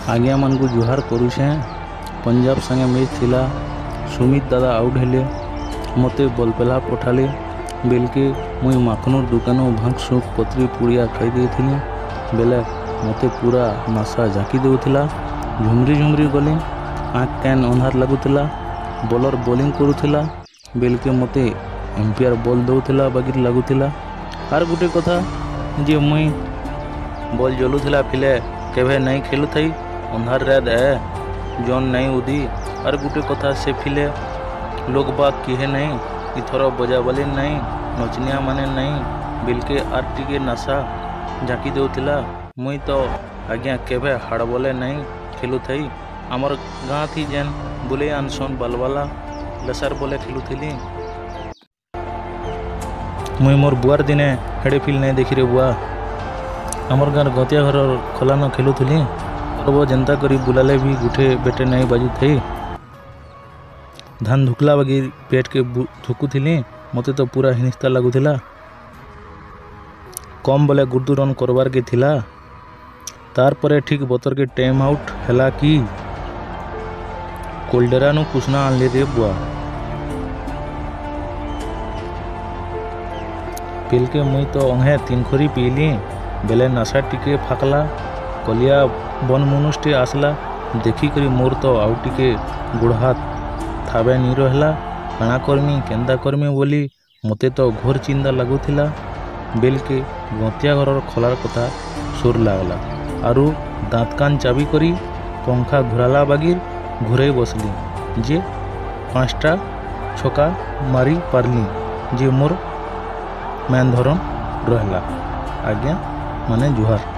ଆଜ୍ଞାମାନଙ୍କୁ ଜୁହାର କରୁଛେଁ। ପଞ୍ଜାବ ସାଙ୍ଗେ ମ୍ୟାଚ୍ ଥିଲା। ସୁମିତ ଦାଦା ଆଉଟ୍ ହେଲେ, ମୋତେ ବଲ୍ ପେଲା ପଠାଲେ। ବେଲକେ ମୁଇଁ ମାଖନୁର ଦୋକାନୁ ଭାଙ୍ଗ ସୁପ୍ କତ୍ରି ପୁଡ଼ିଆ ଖାଇ ଦେଇଥିଲି। ବେଲେ ମୋତେ ପୁରା ନାସା ଝାକି ଦେଉଥିଲା। ଝୁମରି ଝୁମରି ଗଲି, ଆଁଖ କାନ୍ ଅନ୍ଧାର ଲାଗୁଥିଲା। ବଲର ବୋଲିଂ କରୁଥିଲା ବେଲକେ ମୋତେ ଏମ୍ପିଆର ବଲ୍ ଦଉଥିଲା ବାଗିର ଲାଗୁଥିଲା। ଆର୍ ଗୁଟେ କଥା ଯେ ମୁଇଁ ବଲ୍ ଜଲୁଥିଲା ଫିଲେ କେଭେ ନାଇଁ ଖେଲୁଥାଇ। ଅନ୍ଧାର ରାତ୍ ଏ, ଜନ୍ ନାଇଁ ଉଦି। ଆର୍ ଗୁଟେ କଥା, ସେ ଫିଲେ ଲୋକ୍ ବାକ୍ କିହେ ନାଇଁ। ଇଥର ବଜାବାଲି ନାଇଁ, ନଚନିଆ ମାନେ ନାଇଁ, ବେଲକେ ଆର୍ ଟିକେ ନାସା ଝାକି ଦଉଥିଲା। ମୁଇଁ ତ ଆଜ୍ଞା କେଭେ ହାଡ଼୍ ବଲେ ନାଇଁ ଖେଲୁଥାଇ। ଆମର୍ ଗାଁ ଥି ଯେନ୍ ବୁଲେଇ ଆନସନ୍ ବାଲ୍ବାଲା ଲେସାର୍ ବଲେ ଖେଲୁଥିଲି। ମୁଇଁ ମୋର୍ ବୁଆର୍ ଦିନେ ହେଡ଼େ ଫିଲ୍ ନାଇଁ ଦେଖିରେ ବୁଆ। ଆମର୍ ଗାଁର ଗତିଆ ଘରର୍ ଖଲାନ ଖେଲୁଥିଲି। ଯେନ୍ତା କରି ବୁଲାଲେ ବି ଗୁଠେ ବେଟେ ନାଇଁ ବାଜୁଥାଇ। ଧାନ ଧୁକଲା ବାଗିର ପେଟ୍କେ ଧୁକୁଥିଲି। ମତେ ତ ପୁରା ହିନିସ୍ତା ଲାଗୁଥିଲା। କମ୍ ବଲେ ଗୁର୍ଦୁ ରନ୍ କରବାର୍କେ ଥିଲା। ତାର୍ ପରେ ଠିକ୍ ବତରକେ ଟାଇମ୍ ଆଉଟ୍ ହେଲା କି କୋଲଡେରାନୁ କୁସ୍ନା ଆନଲି ରେ ବୁଆ। ବେଲକେ ମୁଇଁ ତ ଅଂହେ ତିନଖୋରି ପିଇଲି। ବେଲେ ନାସା ଟିକେ ଫାକଲା। କଲିଆ ବନ ମୁନୁଷଟେ ଆସଲା, ଦେଖିକରି ମୋର୍ ତ ଆଉ ଟିକେ ଗୋଡ଼ ହାତ୍ ଥାବେ ନି ରହେଲା। କାଣା କରମି, କେନ୍ତା କରମି ବୋଲି ମତେ ତ ଘୋର୍ ଚିନ୍ତା ଲାଗୁଥିଲା। ବେଲକେ ଗଁତିଆ ଘରର୍ ଖଲାର୍ କଥା ସୁର୍ ଲାଗଲା ଆରୁ ଦାଁତ୍ କାନ୍ ଚାବି କରି ପଙ୍ଖା ଘୁରାଲା ବାଗିର୍ ଘୁରେଇ ବସଲି ଯେ 5ଟା ଛକା ମାରି ପାରଲି ଯେ ମୋର୍ ମେନ୍ ଧରନ୍ ରହେଲା। ଆଜ୍ଞା ମାନେ ଜୁହାର୍।